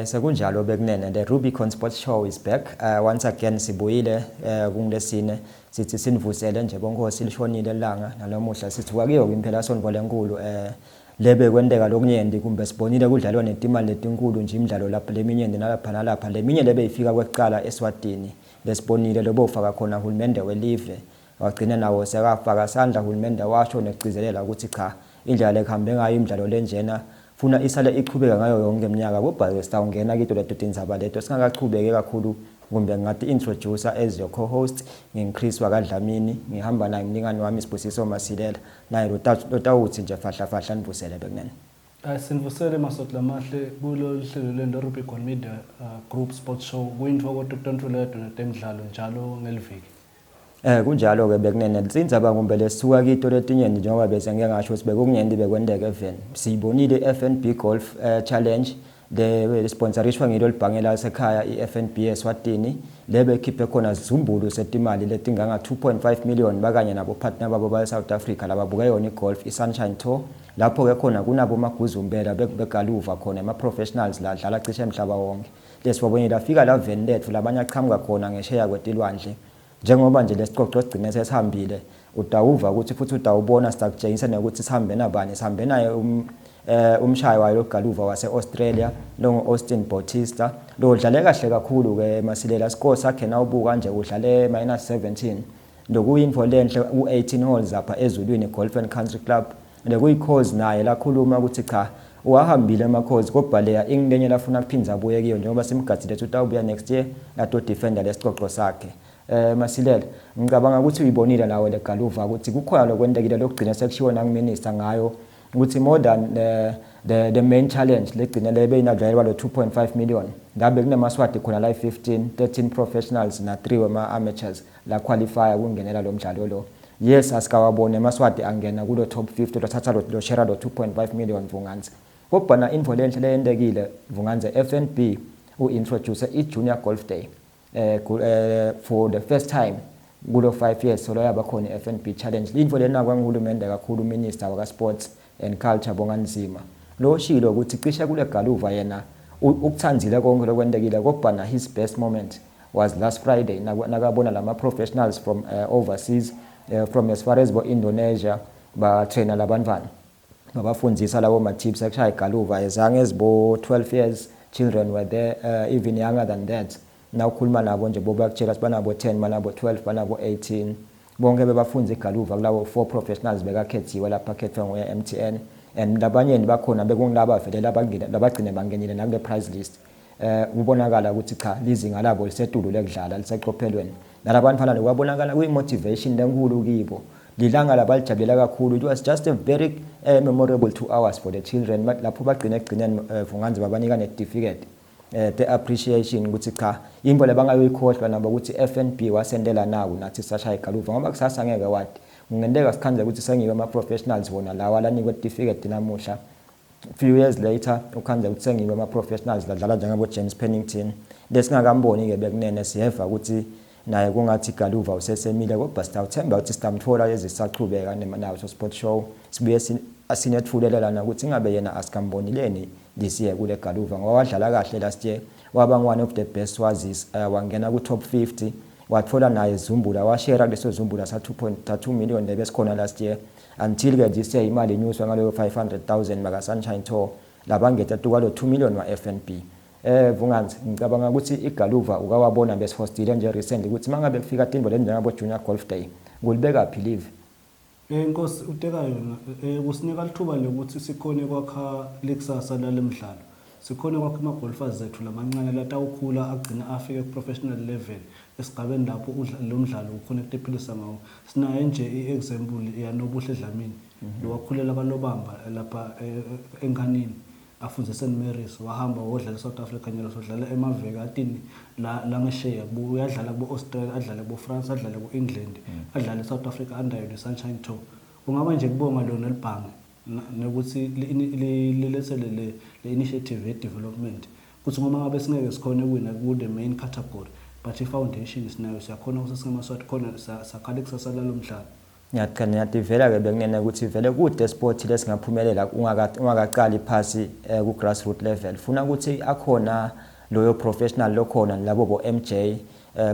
Sekunjalo bekunene, the Rubicon Sports Show is back once again. Sibuyile kungilesine, sithi sinivusele nje bonkosi, lishonile ilanga nalomuhla. Sithi kwakuyo impela sonvo lenkulu lebe kwenteka lokunyenti, kumbe sibonile kudlalwa netimali letinkulu nje, imidlalo lapha leminye nalapha nalapha, leminye lebe ifika kwekucala eSwatini. Lesibonile lobo ufaka khona hulumende welive, wagcina nawo sekafaka sandla hulumende, washo nekugcizelela ukuthi cha, indlela lekuhambe ngayo imidlalo lenjena funa isale ichubeka ngayo yonke iminyaka. Kodwa-ke sitawungena kito leto tindzaba leto. Singakachubeki kakhulu, kumbe ngingati introduce as your co-host, ngingiChris wakaDlamini, ngihamba naye umlingani wami Sibusiso Masilela, naye lotawutsi nje fahla fahla nivusele bekunene. Hayi, sinivusele maswati lamahle kulo hlelo lwenu Rubicon Media Group Sports Show. Kuyintfokoto kutontfula netemidlalo njalo ngeliviki. Kunjalo ke bekunene, indzaba kumbe lesisuka kito letinye, njengoba bese ngike ngasho ukuthi bekukunyenti bekwenteka eveni. Siyibonile i-FNB Golf Challenge le sponsorishwa ngilo libhange lasekhaya i-FNB eSwatini, lebe ikhiphe khona zizumbulu setimali letinganga 2.5 million bakanye nabo partner babo ba South Africa lababuke yona igolf i-Sunshine Tour, lapho ke khona kunabo maguzumbela begaluva khona, ama professionals la dlala cishe emhlaba wonke. Lesiwabonile afika la veni lethu, labanye aqhamuka khona ngesheya kwetilwandle. Njengoba nje lesicoco sigcine sesihambile, utawuva ukuthi futhi utawubona, sitakutshengisa nokuthi sihambe nabani. Sihambe naye umshayi wayo logaluva wase-Australia longu-Austin Bautista, lo udlale kahle kakhulu-ke Masilela. Score sakhe nawubuka nje, udlale minus 17, lokuyintfo lenhle ku-18 holes lapha eZulwini Golf and Country Club, lekuyi-course naye lakhuluma ukuthi cha, uhahambile ama-course, kodwa leya ingilenye lafuna kuphinza abuye kiyo, njengoba simgadzile ukuthi utawubuya next year atodefenda lesicoco sakhe. Masilela, ngicabanga ukuthi uyibonile nawe le galuva, ukuthi kukhona lokwentekile lokugcina sekushiwo nanguminister ngayo ukuthi more than the main challenge legcine lebe inadlalelwa lo 2.5 million, ngabe kunemaswati khona la 15 13 professionals na 3 wema amateurs la qualify ukungenela lo mdlalo lo. Yes, asikawaboni emaswati angena kulo top 50 lothatha lo share lo 2.5 million, Vunganzi. Kodwa na info lenhle leyentekile, Vunganze, FNB u-introduce i-Junior Golf Day for the first time kulo 5 years solo yaba khona i-FNB Challenge. Into lena kwangihulumende kakhulu, uminister waka Sports and Culture Bongani Nzima lo shilo ukuthi cishe kule galuva yena ukuthandzile konke lokwentekile, kodwa na his best moment was last Friday nakabona lama professionals from overseas, from as far as bo Indonesia, ba trainer labantwana, babafundzisa lawo ma tips akushaya igaluva as young as bo 12 years. Children were there, even younger than that. Nawukhuluma nabo nje, bobakutshela ukuthi banabo 10, banabo 12, banabo 18, bonke bebafundza igaluva kulawo four professionals bekakhethiwe lapha, akhethwe nguye MTN, and labanyeni bakhona bekungilaba vele labangene, labagcine bangenile nakule prize list. Kubonakala ukuthi cha, lizinga labo lisetulu lekudlala, liseqophelweni, nalabantwana lokwabonakala kuyi-motivation lenkulu kibo, lilanga labalijabulela kakhulu. It was just a very memorable 2 hours for the children, lapho bagcine ekugcineni, Vunganzi, babanika ne-certificate the appreciation ukuthi cha, into lebangayoyikhohlwa nabo ukuthi FNB wasendela naku nathi sashaya igaluva, ngoba kusasa ngeke wadi, kungenteka sikhandze ukuthi sengiwe ama-professionals wona lawa lanikwe certificate namuhla, few years later ukhandze ukuthi sengiwe ama-professionals ladlala njengabo James Pennington, lesingakamboni-ke bekunene. Siyeva ukuthi naye kungathi galuva usesemile, kodwa sitawuthemba ukuthi sitamthola ezisachubeka nayo so sport show, sibuye sinethulelela ukuthi ingabe yena asikambonileni this year kule galuva, ngoba wadlala kahle last year, waba one of the best Swazis, wangena ku-top 50, wathola naye zumbula, washare kuleso zumbula sa 2.2 million lebesikhona last year, until ke this year imali inyuswa ngaleyo 500,000 maka Sunshine Tour labangeta tukwalo 2 million wa FNB. Vunganzi, ngicabanga ukuthi igaluva ukawabona besihostile nje recently, ukuthi mangabe kufika tindvo lenjengabo Junior Golf Day, kulibeka phi live? Inkosi uteka yona kusinika lithuba lokuthi sikhone kwakha likusasa lalemidlalo. Sikhone kwakha ama-golfers zethu lamancane latawukhula agcina afike ku-professional level, esigabeni lapho lo mdlalo ukhona ukutephilisa ngawo. Sinayo nje i-example yaNobuhle Dlamini, lo wakhulela kalobamba lapha enkanini, afunze St Mary's, wahamba wodlala eSouth Africa, nyalo sodlala emaveki atini la langesheya, uyadlala kubo Australia, adlale kubo France, adlale ku England, adlale eSouth Africa under yona Sunshine Tour. Kungaba nje kubonga lona libhange nokuthi lilethele le initiative ye development, kuthi ngoba ngabe singeke sikhone kuwina ku the main category, but i-foundation sinayo, siyakhona ukuthi singamaswati khona sakhala ikusasa lalo mdlalo. Ngiyacela ngiyativela-ke bekunene ukuthi vele kude sport lesingaphumelela ungakaqali phasi ku grassroot level. Funa ukuthi akhona loyo professional lokhona labo bo MJ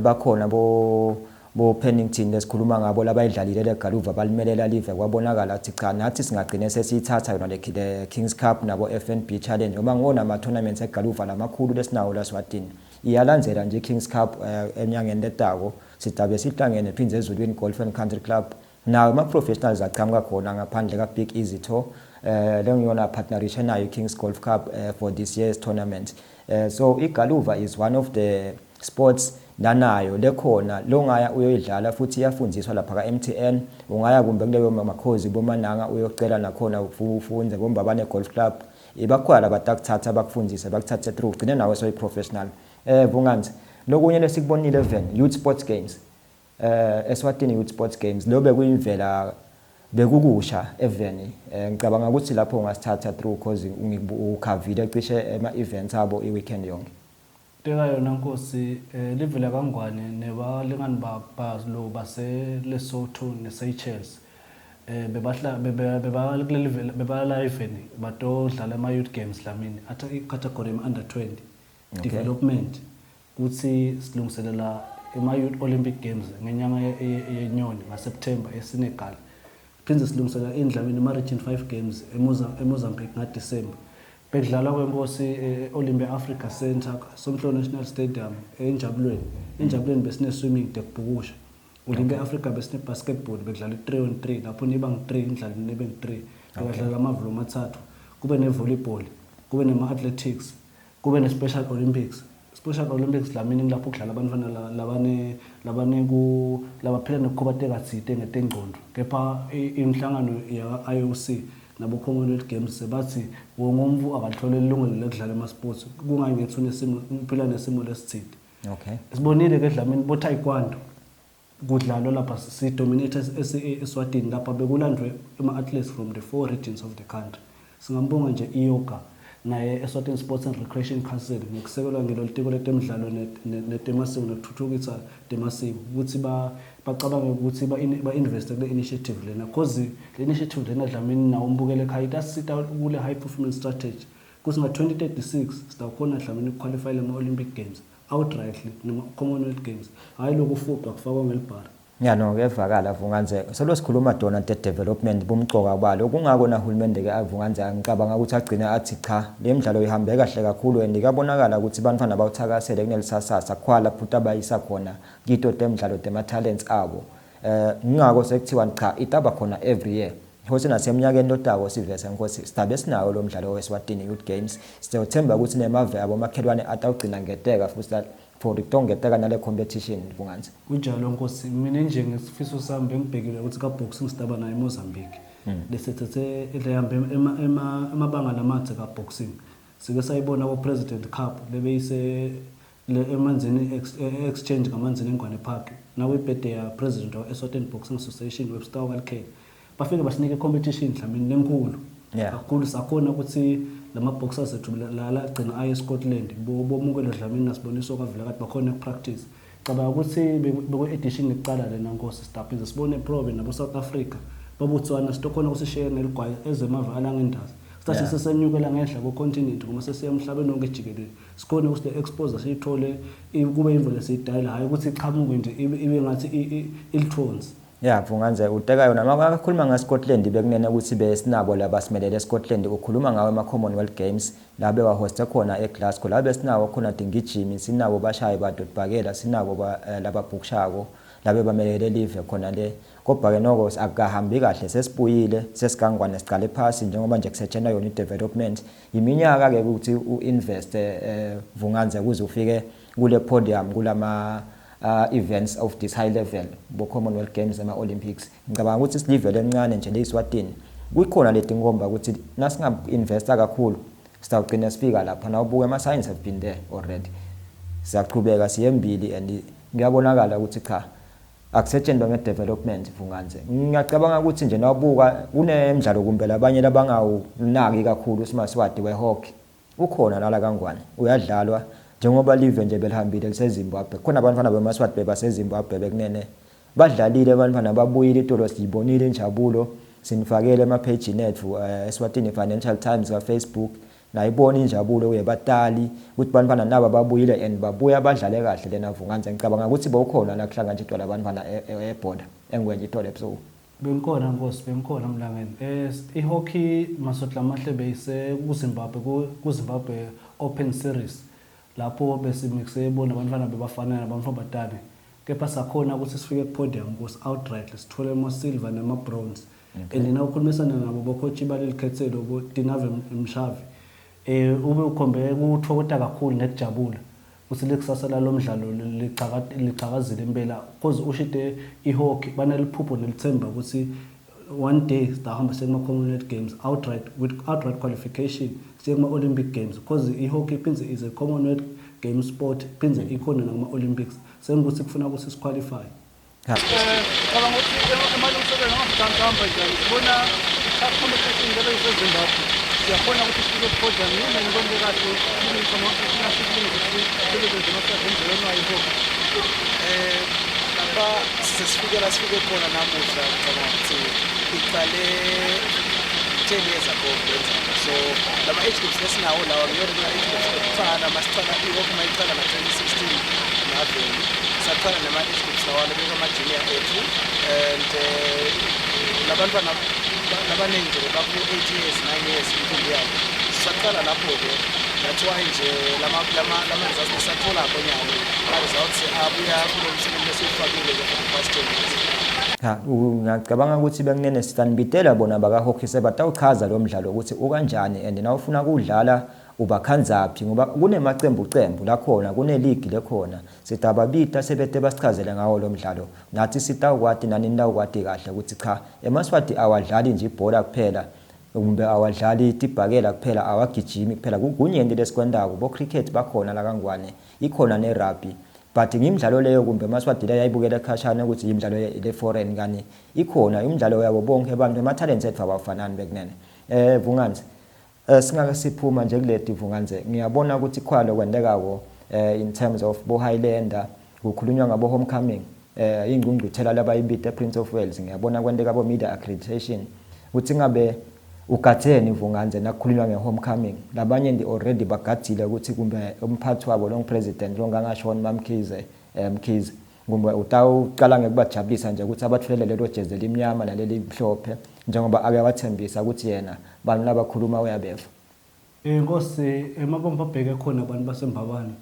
bakhona bo Pennington lesikhuluma ngabo labayidlalile le galuva balimelela live kwabonakala ukuthi cha nathi singagcine sesiyithatha yona le Kings Cup nabo FNB Challenge noma ngona ama tournaments egaluva lamakhulu lesinawo la Swatini. Iyalandzela nje Kings Cup enyangeni letako sidabe sihlangene phindze eZulwini Golf and Country Club nawo ama-professionals aqhamuka khona ngaphandle ka-Big Easy Tour lengiyona partnerishe nayo i-Kings Golf Cup for this year's tournament. So igaluva is one of the sports nanayo lekhona longaya uyoyidlala futhi iyafundziswa lapha ka-MTN. Ungaya kumbe kuleyo makhozi bomananga uyocela nakhona ufunze bombabane Golf Club, ibakhona labatakuthatha bakufundise bakuthathe through ugcine nawe soyi-professional. Vunganzi, lokunye lesikubonile even Youth Sports Games, Eswatini Youth Sports Games lo bekuyimvela bekukusha eveni. Ngicabanga ukuthi lapho ungasithatha through cause ukhavile cishe ema-events abo i-weekend yonke. Teka yona Nkosi, livela kaNgwane nebalingani balo base Lesotho neSeychelles bebahla bebala kuleli bebala eveni batodlala ama youth games lamini atha i-category under 20 development kuthi silungiselela ema Youth Olympic Games ngenyanga yeNyoni ngaSeptember eSenegal. Phinde silungisela indlamini ema Region 5 Games eMozambique ngaDecember. Bekudlalwa kwenkosi e-Olympia Africa Center, Somhlolo National Stadium, eNjabulweni. Enjabulweni besine swimming dekubhukusha. Olympia Africa besine basketball, bekudlala i-3 on 3 lapho niba ngu-3 nidlala nibe ngu-3. Bekadlala amavulu amathathu, kube ne-volleyball, kube nema-athletics, kube ne-Special Olympics. Special Olympics dlamini lapho kudlala abantwana labane labane ku labaphila nokukhubateka tsite ngetengcondvo, kepha inhlangano ya-IOC nabo Commonwealth Games sebathi wonke umuntu akathole ilungelo lokudlala ama-sports kungangethi unesimo uphila nesimo lesithile. Sibonile ke dlamini bo taekwondo kudlalwa lapha, si-dominate eSwatini lapha, bekulandwe ama-athletes from the 4 regions of the country. Singambonga nje iyoga naye eSwatini Sports and Recreation Council ngekusekelwa ngilo litiko letemidlalo netemasiko nekuthuthukisa temasiko ukuthi bacabange ukuthi ba-investe kule initiative lena, cause le initiative lena dlamini nawo umbukele ekhaya itasisita kule high performance strategy kuthi nga-2036 sitawukhona dlamini ukuqualifyela ama-Olympic Games outrightly nema-Commonwealth Games, hhayi lokhu fuqa kufakwa ngelibhara. Ya no, kuyevakala Vunganze. Solo sikhuluma dona de development bumcoka balo. Kungako na hulumende ke Vunganze ngicabanga ukuthi agcine athi cha le midlalo ihambe kahle kakhulu and kuyabonakala ukuthi bantwana bawuthakasele kunelisasasa khwala futhi abayisa khona kito temidlalo tema talents abo. Ngingako sekuthiwa cha itaba khona every year. Hosi naseminyakeni lotako sivese nkosi sidabe sinawo lo mdlalo weSwatini Youth Games. Siyothemba ukuthi nemave abomakhelwane atawugcina ngeteka futhi for kutongeteka nale competition Vunganzi. Kunjalo Nkosi, mina nje ngesifiso sami bengibhekile ukuthi ka boxing sidaba nayo eMozambique. Lesethethe lehambe emabanga lamadze ka boxing. Sike sayibona ko President Cup lebeyise le emanzini exchange ngamanzini eNgwane Park. Nawe ibhede ya President wa Eswatini Boxing Association Webster Walker. Bafike basinike competition mhlawumbe lenkulu. Kakhulu sakhona ukuthi lama boxers ethu la lagcina aye eScotland bomukelo Dlamini nasiboniso kaVula kade bakhona ukupractice. Cabanga ukuthi beku edition yokuqala lena Nkosi sidaphinde sibone probe nabo South Africa baBotswana sitokhona ukusishiya ngeligwayi ezemave alangendazi. Sithathe sesenyukela ngenhla ko continent ngoba sesiya emhlabeni wonke jikelele. Sikhona ukuthi le exposure siyithole kube imvelo siyidayela, hayi ukuthi iqhamuke nje ibe ngathi ilithonzi. Ya Vunganze uteka yona makakhuluma ngaScotland bekunene ukuthi besinabo laba simelele eScotland, ukhuluma ngawo ema Commonwealth Games la bewahoste khona eGlasgow, la besinawo khona dingijimi, sinabo bashayi badodibhakela, sinabo lababhukushako labe bamelele live khona le. Kodwa ke noko akukahambi kahle, sesibuyile sesigangwane sicale phasi njengoba nje kusetshenzwa yona i-development. Iminyaka ke ukuthi uinvest Vunganze ukuze ufike kule podium kulama events of this high level bo Commonwealth Games ema Olympics. Ngicabanga ukuthi silivele encane nje leSwatini kukhona letinkomba ukuthi nasinga investa kakhulu sitawugcina sifika lapha. Nawubuka ama signs have been there already, siyaqhubeka siyembili and kuyabonakala ukuthi cha akusetshenzwa nge-development Vunganze. Ngiyacabanga ukuthi nje nawubuka kunemidlalo kumbe labanye labangawunaki kakhulu uSimaswati we-hockey ukhona nala kaNgwane uyadlalwa njengoba live nje belihambile liseZimbabwe, khona abantwana bemaSwati bebaseZimbabwe bekunene Badlalile abantwana, babuyile itolo, siyibonile injabulo. Sinifakele emaphejini ethu Eswatini Financial Times ka-Facebook, nayibona injabulo yebatali ukuthi bantwana naba babuyile and babuya badlale kahle. Lena Vunganze, ngicabanga ukuthi bowukhona nakuhlanganjidwa labantwana ebhoda engwenye itolo ebusuku. Bengikhona Nkosi, bengikhona Mlangeni. I-hockey Masotla Amahle beyise kuZimbabwe, ku-Zimbabwe Open Series, lapho besimixe bona abantwana bebafana nabamfambatane, kepha sakhona ukuthi sifike ku-podium Nkosi outright, sithole ama-silver nama-bronze. And nawukhulumisana nabo bocoach baleli khethelo, bo-Dinave Mshavi, ube ukhombe ukuthokoda kakhulu nekujabula ukuthi likusasa lalo mdlalo lichakazile impela, cause ushide i-hockey baneliphupho nelithemba ukuthi one day sitahamba siye kuma-Commonwealth Games outright, with outright qualification siye kuma-Olympic Games, because i-hockey phindze is a Commonwealth Games sport, phindze ikhona nakuma-Olympics, sengikuthi kufuna ukuthi siqualify. Ngicabanga ukuthi emalungiselelo angahamba njani, sibona i-tough competition lebe iseZimbabwe, siyakhona ukuthi sifike ku-podium yini ngikonke kahle. Ngicabanga ukuthi sikulungise sisebenze masazendleleni wayo i-hockey. Lapha sesifike la sifike khona namuhla, ngicabanga ukuthi iqale 10 years ago kwenzeka. So lama age groups lesinawo lawa ngiyona kuma age groups ekuqala masicala i-hockey. Mayicala nga-2016 ngaveli saqala nama age groups lawa lebeka ama-junior ethu, and labantwana labaningi nje baku-8 years, 9 years intombi yabo. Saqala lapho-ke. That's why nje lama results lesatholako nyalo, ma-results abuya kulo msebenzi lesiwufakile for the past 10 years. Cha, ngiyacabanga ukuthi bekunene sitanibitela bona baka-hockey, sebatawuchaza lo mdlalo ukuthi ukanjani and nawufuna kuwudlala ubakhanzaphi, ngoba kunemacembu cembu lakhona, kune-league lekhona. Sitababita sebete basichazele ngawo lo mdlalo, nathi sitawukwati nani nitawukwati kahle ukuthi cha, emaSwati awadlali nje ibhola kuphela, kumbe awadlali tibhakela kuphela, awagijimi kuphela. Kunyenti lesikwentako, bo-cricket bakhona la kaNgwane, ikhona ne-rugby, but ngimidlalo leyo kumbe emaSwati le ayibukela ekhashana ukuthi imidlalo le-foreign, kani ikhona imidlalo yabo bonke abantu. Ama-talents ethu awafanani bekunene. Vunganze, singake siphuma nje kuleti Vunganze, ngiyabona ukuthi khwalo kwentekako in terms of bo Highlander, kukhulunywa ngabo homecoming, ingqungquthela labayibita Prince of Wales. Ngiyabona kwenteka bo media accreditation, ukuthi ngabe ugatheni Vunganze nakukhulunywa nge-homecoming. Labanye ndi already bagadzile ukuthi kumbe umphathi wabo lo president longangashona Mamkhize, Mkhize, kumbe utawuqala ngekubajabulisa nje ukuthi abatholele lelo jezi elimnyama naleli mhlophe, njengoba ake wathembisa ukuthi yena bantu labakhuluma uyabeva. Nkosi, emabombo abheke khona abantu baseMbabane.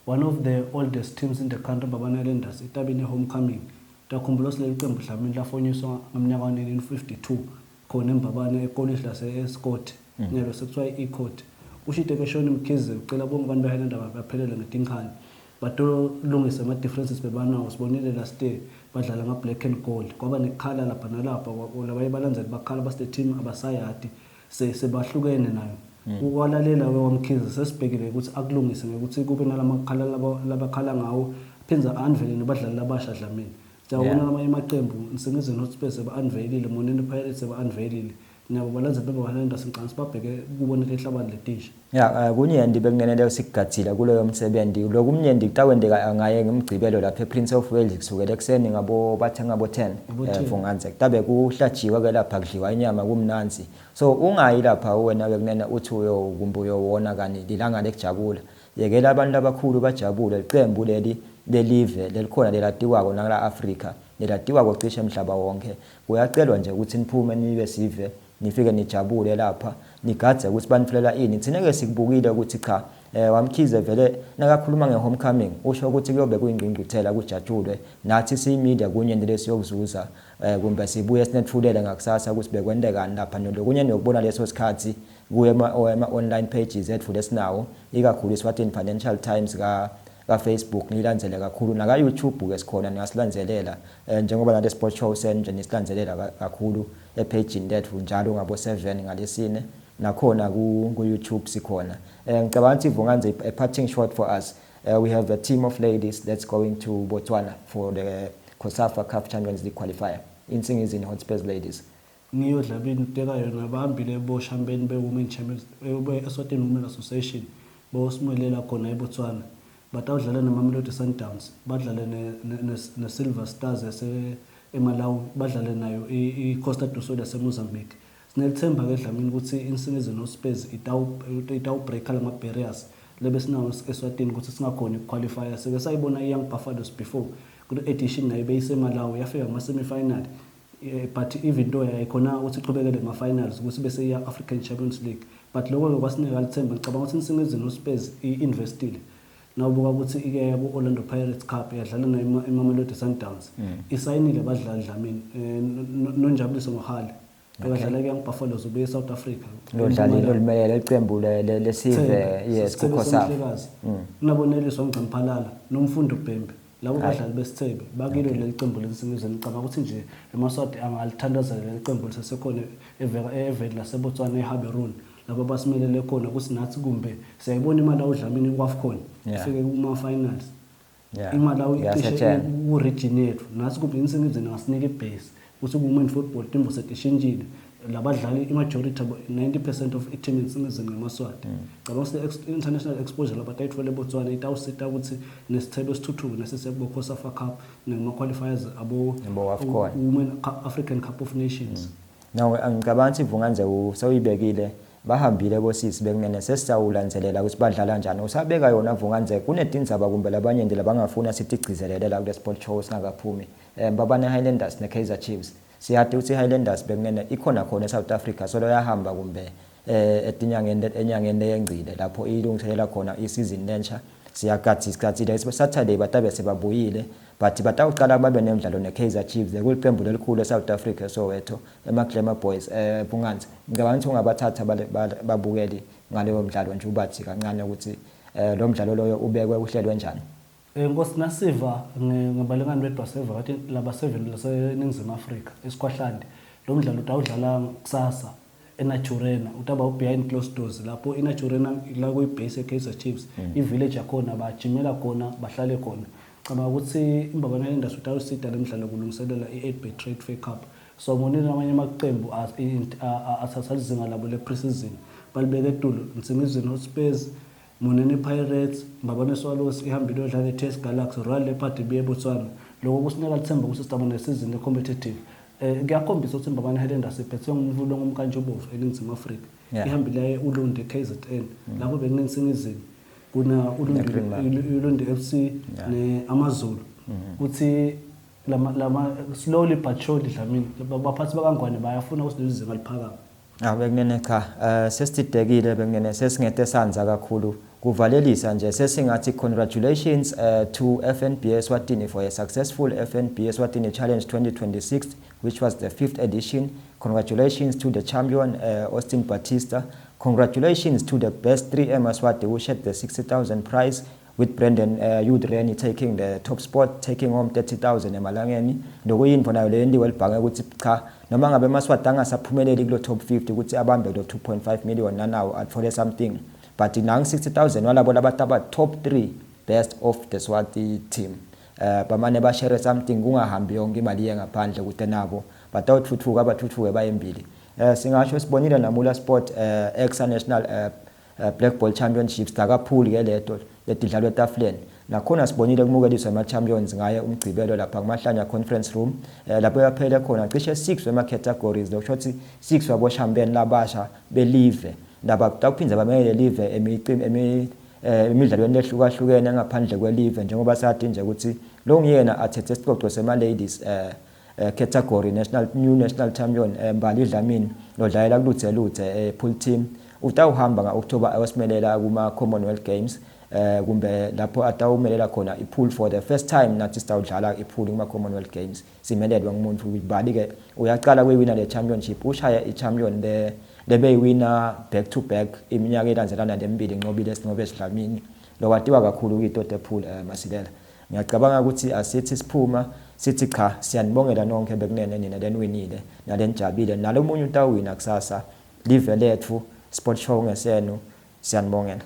One of the oldest teams in the country, Mbabane Highlanders, itabini homecoming. Takhumbula sileli qembu Dlamini lafonyiswa ngomnyaka wa-1952 khona eMbabane ekolishi lase-Escort. Nyalo sekuthiwa i-Ecot. Ushide ke Shoni Mkhize ucela bonke abantu beHighlander baphelele ngedinkhani. Batolungisa ama-differences bebanawo. Sibonile last year badlala nga-black and gold. Kwaba nekukhala lapha nalapha, labaye balandzeli bakhala base team abasayadi. Sebahlukene nayo. Walalela we waMkhize, sesibhekile ukuthi akulungise ngekuthi kube nalamakhala labakhala ngawo, phindze unveil nabadlali labasha Dlamini. Siyabona lamanye amaqembu, Nsingizini Hotspurs seba-unveilile, Moneni Pirates seba-unveilile, nabo balandzeli bebahalenda singicabanga sibabheke kubona lehlabani letisha. Ya, kunyendi bekungenele sikugadzile kuloyo msebenzi. Lokumnyendi kutawenteka ngaye ngemgcibelo lapha ePrince of Wales, kusukela ekuseni ngabo bathe ngabo 10. Ngabo 10. Vunganze kutabe kuhlajiwe ke lapha, kudliwa inyama kumnanzi, so ungayi lapha wena bekunene uthi uyo kumbe uyowona, kani lilanga lekujabula. Yekela abantu abakhulu bajabule. Licembu leli lelive lelikhona lelatiwako nakula Africa, lelatiwako cishe emhlaba wonke. Kuyacelwa nje ukuthi niphume nibe sive, nifike nijabule lapha, nigadze ukuthi banithulela ini. Thina-ke sikubukile ukuthi cha, waMkhize vele nakakhuluma nge-homecoming usho ukuthi kuyobe kuyingqungquthela, kujatshulwe. Nathi siyi-media kunye lesiyokuzuza, kumbe sibuye sinetfulele ngakusasa ukuthi bekwentekani lapha, nolokunye niyokubona leso sikhathi kuye ema-online pages ethu lesinawo, ikakhulu iSwatini Financial Times ka-Facebook, niyilandzele kakhulu, naka-YouTube-ke sikhona, ningasilandzelela, njengoba nale sport show senje nisilandzelela kakhulu ephejini lethu njalo ngabo 7 ngalesine, nakhona ku-YouTube sikhona. Ngicabanga ukuthi Vunganze, a parting shot for us. We have a team of ladies that's going to Botswana for the COSAFA CAF Champions League qualifier, Insingizini Hotspurs ladies. Ngiyo Dlamini uteka yona, bahambile boshambeni be-Women Champions, be-Eswatini Women Association, bosimelela khona eBotswana. Batawudlala neMamelodi Sundowns, badlale ne-Silver Stars yase eMalawi, badlale nayo i-Costa do Sol yaseMozambique. Sinelithemba-ke Dlamini ukuthi iNsingizini Hotspurs itawubreaka lama-barriers lebesinawo Eswatini ukuthi singakhoni ukuqualifya. Sike sayibona i-Young Buffaloes before kule edition, nayo beyiseMalawi, yafika kuma-semi-final, but even though yayikhona ukuthi iqhubekele kuma-finals ukuthi bese iya African Champions League, but lokho-ke kwasinika lithemba. Ngicabanga ukuthi iNsingizini Hotspurs i-investile nawubuka ukuthi ike ya ku-Orlando Pirates Cup, yadlala nayo iMamelodi Sundowns, isayinile abadlali, Dlamini, Nonjabuliso Mohale bekadlala ku-Young Buffaloes, ubuye e-South Africa. Lodlalile olumelele icembu lesive, yes, kuCOSAFA. Mhlekazi kunaboneliswa Ngcamphalala noMfundo Bhembe, labo badlali besithebe bakilo leli cembu leNsingizini. Ngicabanga ukuthi nje emaSwati angalithandazela leli cembu lisesekhona eveni laseBotswana, eGaborone, labo basimelele khona ukuthi nathi kumbe siyayibona iMalawi, Dlamini, ku-AFCON ifike kuma-finals. IMalawi icishe Iyasetshenzwa. ku-region yethu, nathi kumbe iNsingizini angasinika ibase ukuthi ku-women football timvo setishintshile, labadlali i-majority abo, 90% of i-team eNsingizini ngamaSwati. Cabanga ukuthi international exposure labatayitfola eBotswana itawusita ukuthi nesithebe sithuthuke nasesiyabo COSAFA Cup nema-qualifiers abo Abo AFCON. Women African Cup of Nations. No, ngicabanga ukuthi Vunganze sewuyibekile, bahambile bosisi bekunene, sesisawulandzelela ukuthi badlala kanjani. Usabeka yona Vunganze, kunetindzaba kumbe labanye nje labangafuna sithi gcizelele la kule sport show singakaphumi. Mbabane Highlanders ne-Kaizer Chiefs. Siyati ukuthi i-Highlanders bekunene ikhona khona eSouth Africa, solo yahamba kumbe etinyangeni, enyangeni leyengcile lapho ilungiselela khona isizini lensha. Siyagathi isikhathi Saturday batabe sebabuyile, but batawucala babe nemidlalo ne-Kaizer Chiefs, kulicembu lelikhulu eSouth Africa, Soweto, ema-Glamour Boys. Vunganze, ngicabanga ukuthi ungabathatha babukeli ngaleyo mdlalo nje, ubathi kancane ukuthi lo mdlalo loyo ubekwe uhlelwe njani. Nkosi, nasiva ngebalingani bethu baseva kathi labaseveni laseNingizimu Afrika esikhwahlande, lo mdlalo utawudlala kusasa eNaturena, utaba behind closed doors lapho eNaturena, la kuyibase ye-Kaizer Chiefs, i-village yakhona, bajimela khona, bahlale khona. Cabanga ukuthi iMbabane Highlanders utawusida le mdlalo kulungiselela i-8Bet Trade Fair Cup. So ngonini amanye amaqembu athatha lizinga labo le-pre-season balibeke etulu, Nsingizini Hotspurs, Moneni Pirates, Mbabane Swallows ihambile yodlala ne-TS Galaxy, Royal Leopard ibuye eBotswana. Lokho kusinika lithemba ukuthi sidaba nesizini e-competitive. Kuyakhombisa ukuthi iMbabane Highlanders iphethwe ngumvulo ngumkantshubovu eNingizimu Afrika. Ihambile yaye Ulundi KZN lapho bekuneNsingizini, kuna Ulundi, Ne-Green Mamba. Ulundi FC ne-AmaZulu, kuthi lama slowly but surely, Dlamini, baphathi bakaNgwane bayafuna ukuthi leli zinga liphakame. Ah, bekunene cha, sesididekile bekunene, sesingete sanza kakhulu kuvalelisa nje, sesingathi congratulations to FNB Eswatini for a successful FNB Eswatini Challenge 2026, which was the fifth edition. Congratulations to the champion, Austin Batista. Congratulations to the best 3 Emaswati who shared the 60,000 prize, with Brandon Udreni taking the top spot, taking home 30,000 emalangeni. Lokuyintfo nayo leyentiwe libhange ukuthi cha, noma ngabe emaswati angasaphumeleli kulo top 50 ukuthi abambe lo 2.5 million, nanawo atfole something, but nangu 60,000 walabo labataba top 3 best of the Swati team, bamane bashare something, kungahambi yonke imali iye ngaphandle, kude nabo batawuthuthuka, abathuthuke bayembili. Singasho sibonile namula sport Exa National Black Ball Championships takaphuli ke leto letidlalwa etafuleni, nakhona sibonile kumukeliswa ama-champions ngaye umgcibelo lapha kuMahlanya Conference Room, lapho yaphele khona cishe 6 wema-categories, lokusho ukuthi 6 wabo-champion labasha belive laba kutawuphindze bamelele live emidlalweni lehlukahlukene ngaphandle kwelive, njengoba sathi nje ukuthi lo nguyena athethe isicoco sema-ladies category national, new national champion, Mbali Dlamini lodlalela kuluthe luthe pool team, utawuhamba nga-October ayosimelela kuma-Commonwealth Games, kumbe lapho atawumelela khona i-pool for the first time. Nathi sitawudlala i-pool kuma-Commonwealth Games simelelwe ngumuntu. Mbali-ke uyacala kuyiwina le championship, ushaya i-champion le lebeyiwina back to back iminyaka elandzelana lemibili, inqobile Sinqobe Dlamini lokwatiwa kakhulu kuyitote pool. Masilela, ngiyacabanga ukuthi asithi siphuma sithi cha, siyanibongela nonke bekunene nina leniwinile nalenijabile, nalomunye utawina kusasa. Live lethu sport show ngesenu, siyanibongela.